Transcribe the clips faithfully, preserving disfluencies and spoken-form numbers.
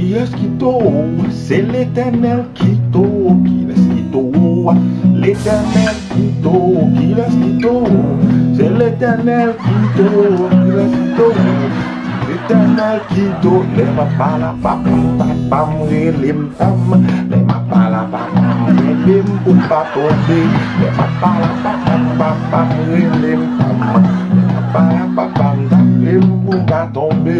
Kiyès ki towo? Se Letènèl ki towo. Kilès ki towo a? Letènèl ki towo. Kilès ki towo? Se Letènèl ki towo. Kilès ki towo? Letènèl ki towo. Lè m ap pale a papa m, papa m rele m tanm. Lè m ap pale a papa m, kenbe m pou m pa tonbe. Lè m ap pale a papa m, papa m rele m tanm. Lè m ap pale a papa m, tape m pou m pa tonbe.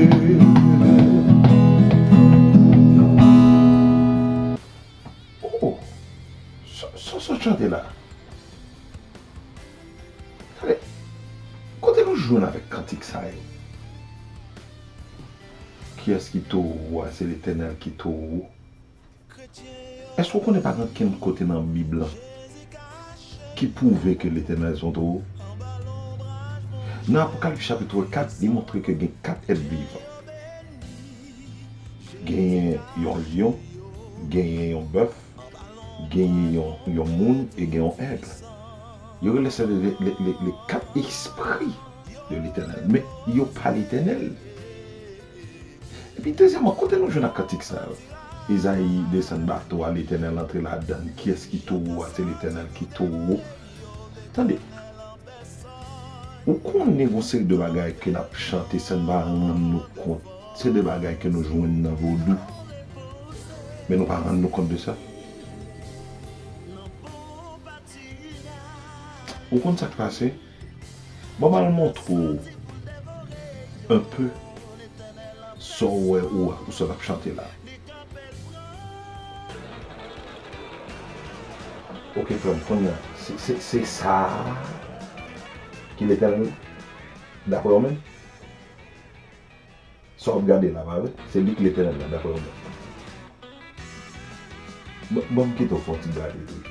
Oh, sa, sa, sa chante la. Tande, kote nou jwenn avèk kantik sa yo? Kiyès ki towo a? Se Letènèl ki towo. Èske w konnen pa gen okenn kote nan Bib lan ki pwouve ke Letènèl se yon towo? Nan Apokalips chapit kat, li montre ke gen kat èt vivan. Genyen yon lyon, genyen yon bèf, genyen yon, yon moun e gen yon èg. Yo rele sa le, le, le, le kat espri de Letènèl. Men yo pa Letènèl. Epi dezyèmman, kote nou jwenn ak kantik sa yo? Izayi desann bato a, Letènèl antre ladann. Kiyès ki towo a? Se Letènèl ki towo. Tande, ou konnen gon seri de bagay ke n ap chante san n pa rann nou kont. Se de bagay ke nou jwenn nan vodou. Men nou pa rann nou kont de sa. Ou konn sa k pase? Bon, m al montre w un peu sa w wè ou, ou sa w ap chante la. Ok, frè m, kounye a, se, se, se sa ki Letènèl, daprè w menm? Sa w ap gade la, pa vre? Se li k Letènèl la, daprè w menm. Ban, ban m kite w fè yon ti gade tou.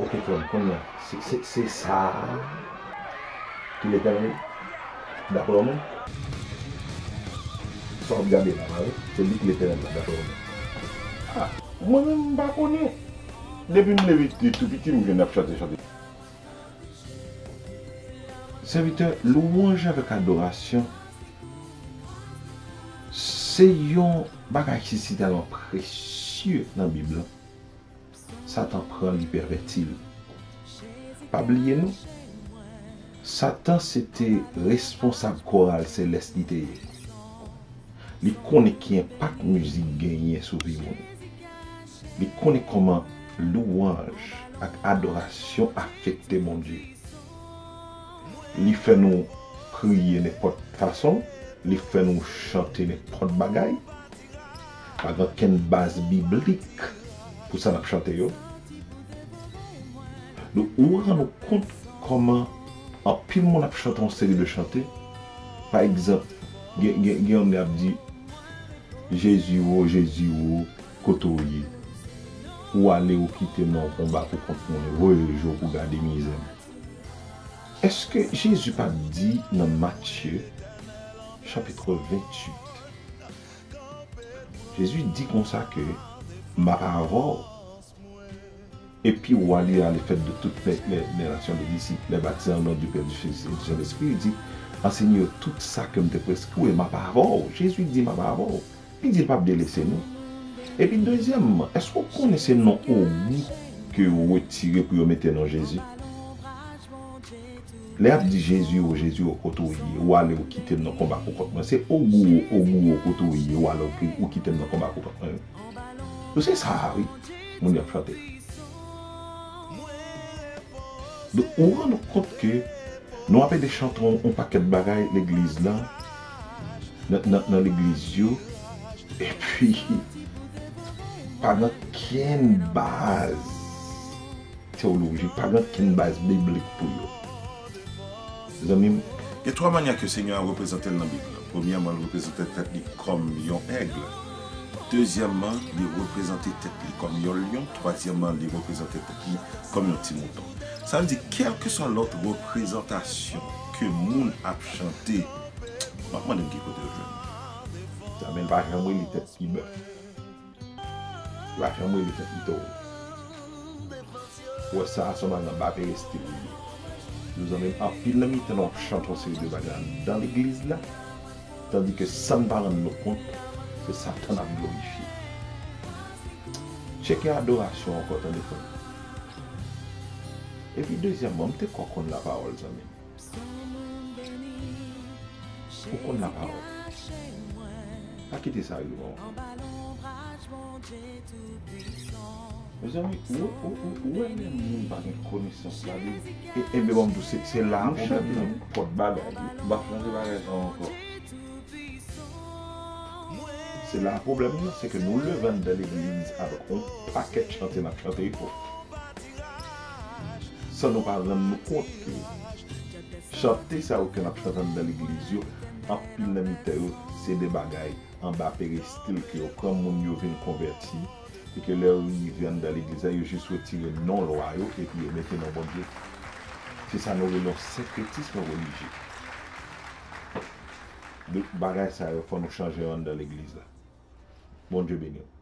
Ok, frè m, kounye a, se, se, se sa ki Letènèl, daprè w menm? Sa w ap gade la, pa vre? Se li k Letènèl la, daprè w menm? Ah, mwen menm, m pa konnen. Depi m leve tou piti, m jwenn y ap chante, chante. Sèvitè, lwanj avèk adorasyon se yon bagay ki sitèlman presye nan Bib lan. Satan pran li, pèvèti l. Pa bliye non, Satan se te responsab koral selès li te ye. Li konnen ki enpak mizik genyen sou vi moun. Li konnen kòman lwanj ak adorasyon afekte Bondye. Li fè nou priye nenpòt fason, li fè nou chante nenpòt bagay. Pa gen okenn baz biblik pou sa n ap chante yo. Donk, ou rann ou kont kòman anpil moun ap chante yon seri de chante. Pa egzanp, gen, gen, gen yon nèg ap di, Jezi o, Jezi o, kote w ye? Ou ale, ou kite m nan yon konba pou kont mwen, voye je w pou gade mizè m. Èske Jezi pa t di nan Matye, chapit venntuit, Jezi di konsa ke, m ap avè w. Epi wa li ale fèt de toutes les, les, les nations des disciples, les baptisant au nom du Père, du Fils et du Saint-Esprit, li di, anseye yo tout sa ke m te preskri w, e m ap avè w. Jezi di, m ap avè w. Li di, l p ap delese nou. Epi dezyèmman, èske w konnen se non Ogou ke yo retire pou yo mete non Jezi? Lè y ap di Jezi o, Jezi o, kote w ye? Ou ale, ou kite m nan konba pou kont mwen. Se Ogou o, Ogou o, kote w ye? Ou ale, ou ki-, ou kite m nan konba pou kont mwen. Donk se sa a, wi, moun yo ap chante. Donk, ou rann ou kont ke nou ap ede chante yon, yon pakèt bagay legliz lan, nan, nan, nan legliz yo, epi pa gen okenn baz teyolojik, pa gen okenn baz biblik pou yo. Zanmi m. Gen twa manyè ke Senyè a reprezante l nan Bib lan. Premyèman, l reprezante tèt li kòm yon èg. Dezyèmman, li reprezante tèt li kòm yon lyon. Twazyèmman, li reprezante tèt li kòm yon ti mouton. Sa vle di, kèlkeswa lòt reprezantasyon ke moun ap chante, m ap mande m ki kote yo jwenn li. Sa, men l pa janm rele tèt li bèf. Li pa janm rele tèt li towo. Ou wè sa, se yon bagay anba perestil li ye. Mezanmi, anpil nan mitan nou ap chante yon seri de bagay anndan legliz la, tandike san n pa rann nou kont, se Satan n ap glorifye. Tcheke adorasyon ankò, tande frè m. Epi dezyèmman, m te kwè w konn lapawòl, zanmi m. Ou konn lapawòl. Pa kite sa rive w ankò. Mezanmi, ou, ou, ou, ou wè lè moun pa gen konesans la, li, e, e, men bon, m di w, se, se la pwoblèm nan, nenpòt bagay, wi. M p ap chanje bagay sa ankò. Se la pwoblèm nan, se ke nou leve anndan legliz avèk yon pakèt chante n ap chante yo, san nou pa rann nou kont ke chante sa yo ke n ap chante anndan legliz yo, anpil nan mitan yo, se de bagay anba perestil ke yo pran moun yo vin konvèti, e ke lè yo rive anndan legliz la, yo jis retire non lwa yo epi yo mete non Bondye. Se sa nou rele yon senkretism relijye. Donk, bagay sa yo, fò nou chanje yo anndan legliz la. Bondye beni w.